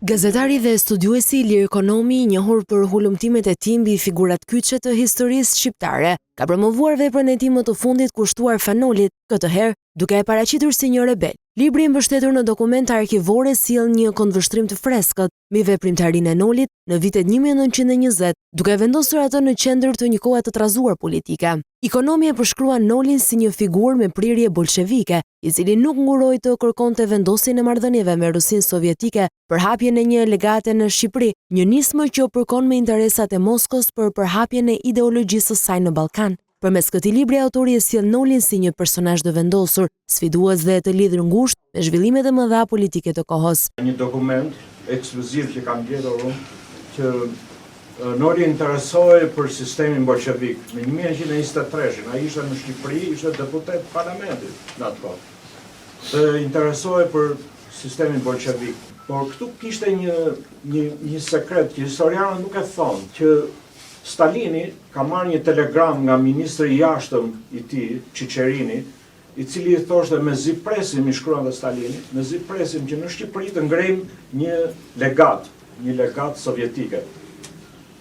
Gazetari dhe studiuesi Ilir Konomi, i njohur për hulumtimet e tij mbi figurat kyçe të historisë shqiptare, ka promovuar veprën e tij më të fundit kushtuar Fan Nolit, këtë herë duke e paraqitur si një rebel. Libri i mbështetur në dokumente arkivore sjell një këndvështrim të freskët mbi veprimtarinë e Nolit në vitet 1920, duke e vendosur atë në qendër të një kohe të trazuar politike. Ikonomi e përshkruan Nolin si një figurë me prirje bolshevike, i cili nuk nguroi të kërkonte vendosjen e marrëdhënieve me Rusinë Sovjetike për hapjen e një legate në Shqipëri, një nismë që përkon me interesat e Moskës për përhapjen e ideologjisë së saj në Ballkan. Përmes këtij libri autori e sjell Nolin si një personazh të vendosur, sfidues dhe të lidhur ngushtë me zhvillimet e mëdha politike të kohës. Një dokument ekskluziv që kam gjetur unë, që Noli interesohej për sistemin bolshevik. Në 1923-shin, ai ishte në Shqipëri, ishte deputet parlamentit në atë kohë. Dhe interesohej për sistemin bolshevik. Por këtu kishte një, një, një sekret që historianët nuk e thonë, që Stalini ka marrë një telegram nga ministri i jashtëm i tij, Çiçerini, i cili i thoshte mezi presim, i shkruante Stalini, mezi presim që në Shqipëri të ngrejmë një legatë, një legatë sovjetike.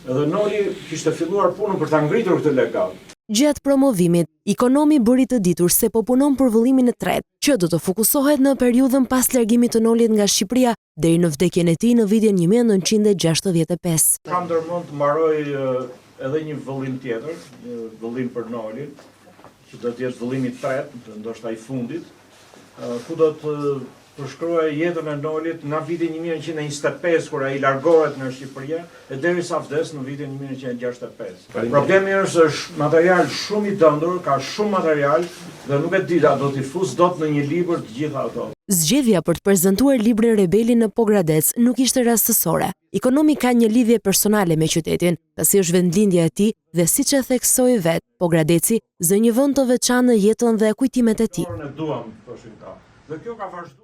Edhe Noli kishte filluar punën për ta ngritur këtë legatë. Gjatë promovimit, Ikonomi bëri të ditur se po punon për vëllimin e tretë, që do të fokusohet në periudhën pas largimit të Nolit nga Shqipëria deri në vdekjen e tij në vitin 1965. Kam ndërmend të mbaroj edhe një vëllim tjetër, një vëllim për Nolin, që do të jetë vëllimi i tretë, ndoshta i fundit, ku do të përshkruaj jetën e Nolit nga viti 1925 kur ai largohet nga Shqipëria e derisa vdes në vitin 1965. Problemi është se është material shumë i dendur, ka shumë material dhe nuk e di a do t'i fus dot në një libër të gjitha ato. Zgjedhja për të prezantuar librin Rebeli në Pogradec nuk ishte rastësore. Ikonomi ka një lidhje personale me qytetin, pasi është vendlindja e tij dhe siç e theksoi vetë, Pogradeci zë një vend të veçantë në jetën dhe kujtimet e tij. E duam, thoshin këta. Dhe kjo ka vazhduar.